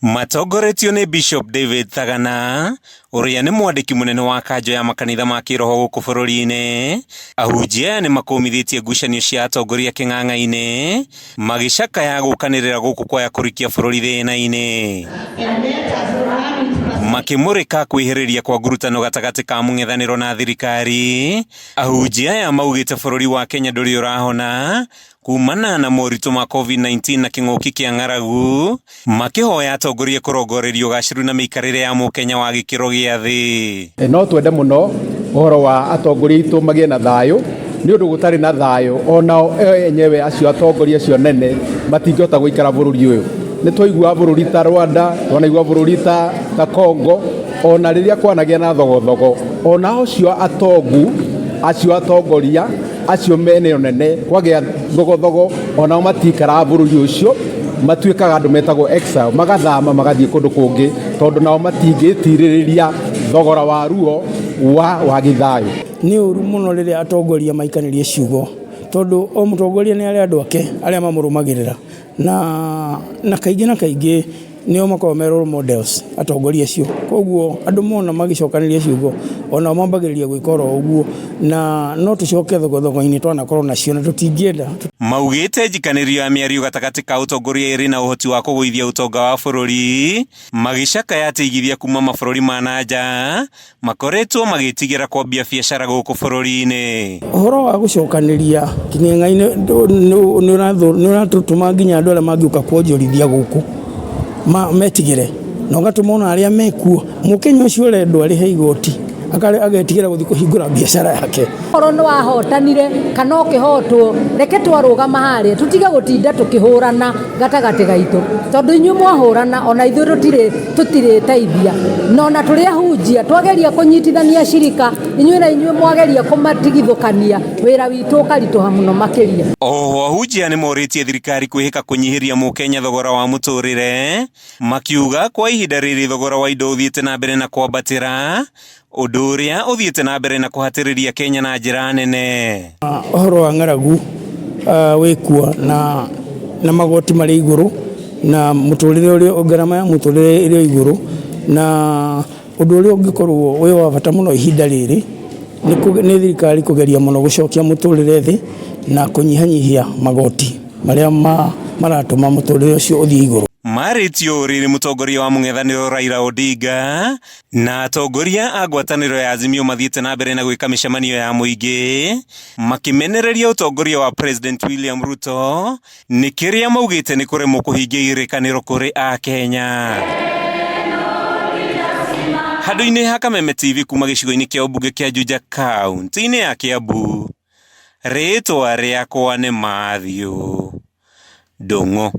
Matongoretio nĩ Bishop David Thagana, ũrĩa nĩ mwandĩki mũnene wa kanjũ ya makanitha ma kĩroho gũkũ bũrũri-inĩ, ahunjia aya nĩ makũmithĩtie ngucanio cia atongoria kĩng'ang'a-inĩ, magĩcakaya gũkanĩrĩra gũkũ kwaya kũrikia bũrũri thĩna-inĩ. Makĩmũrĩka kwĩhĩrĩria kwa ngurutano gatagatĩ ka mũng'ethanĩro na thirikari, ahunjia aya maugĩte bũrũri wa Kenya ndũrĩ ũrahona kumana na moritũ ma COVID-19 na kĩng'ũki kĩa ng'aragu, makĩhoya atongoria kũrongoreria ũgacĩru na mĩikarĩre ya mũkenya wa gĩkĩro gĩa thĩ. No twende mũno ũhoro wa atongoria aitũ magĩe na thayũ, nĩ ũndũ gũtarĩ na thayũ onao enyewe acio atongoria acio anene matingĩhota gũikara bũrũri ũyũ. Nĩ twaigua bũrũri ta Rwanda, twanaigua bũrũri ta, ta Congo, ona rĩrĩa kwanagĩa na thogothogo, ona acio atongu, acio atongoria acio mene nene kwagĩa thogothogo onao matikaraga bũrũri ũcio, matuĩkaga andũ metagwo exile, magathama magathiĩ kũndũ kũngĩ tondũ nao matingĩtirĩrĩria thogora wa ruo wa wagi thayũ. Nĩ ũru mũno rĩrĩa atongoria maikanĩria ciugo, tondũ o mũtongoria nĩ arĩ andũ ake arĩa mamũrũmagĩrĩra, na na kaingĩ na kaingĩ nĩo makoragwo me role models atongoria acio. Koguo andũ mona magĩcokanĩria ciugo onao mambagĩrĩria gwĩka oro ũguo, na no tũcoke thogothogo-inĩ twanakorwo nacio na tũtingĩenda. Maugĩte njikanĩrio ya mĩario gatagatĩ ka ũtongoria ĩrĩ na ũhoti wa kũgũithia ũtonga wa bũrũri, magĩcakaya atĩ igithia kuma mabũrũri ma na nja makoretwo magĩtigĩra kwambia biacara gũkũ bũrũri-inĩ. Ũhoro wa gũcokanĩria kĩng'eng'a-inĩ nĩ ũratũma nginya andũ arĩa mangĩũka kwonjorithia gũkũ metigĩre, na ũgatũma ona arĩa mekuo, mũkenya ũcio ũrendwo arĩhe igoti agetigĩra gũthiĩ kũhingũra biacara yake. Okorwo nĩ wahotanire kana ũkĩhotwo, reke twarũgama harĩa tũtige gũtinda tũkĩhũrana gatagatĩ gaitũ, tondũ inyuĩ mwahũrana ona ithuĩ tũtirĩ tũtirĩteithia, na ona tũrĩ ahunjia twageria kũnyitithania cirika, inyuĩ na inyuĩ mwageria kũmatigithũkania, wĩra witũ ũkaritũha mũno makĩria. Oho ahunjia nĩ morĩtie thirikari kwĩhĩka kũnyihĩria mũkenya thogora wa mũtũrĩre, makiuga kwa ihinda rĩrĩ thogora wa indo ũthiĩte na mbere na kwambatĩra, ũndũ ũrĩa ũthiĩte na mbere na kũhatĩrĩria Kenya na njĩra nene. Ũhoro wa ng'aragu wĩkuo na na magoti marĩ igũrũ na mũtũrĩre ũrĩa ngarama ya mũtũrĩre ĩrĩ o igũrũ, na ũndũ ũrĩa ũngĩkorwo wĩ wa bata mũno ihinda rĩrĩ nĩ thirikari kũgeria mũno gũcokia mũtũrĩre thĩ na kũnyihanyihia magoti marĩa maratũma mũtũrĩre ũcio ũthiĩ igũrũ. Marĩtie ũũ rĩrĩ mũtongoria wa mũng'ethanĩro Raila Odinga na atongoria a ngwatanĩro ya Azimio mathiĩte na mbere na gwĩka mĩcemanio ya mũingĩ makĩmenereria ũtongoria wa President William Ruto nĩ kĩrĩa maugĩte nĩ kũremwo kũhingia irĩkanĩro kũrĩ Akenya. Handũ-inĩ ha Kameme TV kuma gĩcigo-inĩ kĩa ũmbunge kĩa Juja kaunti-inĩ ya Kiambu, rĩtwa rĩakwa nĩ Matthew Ndung'u.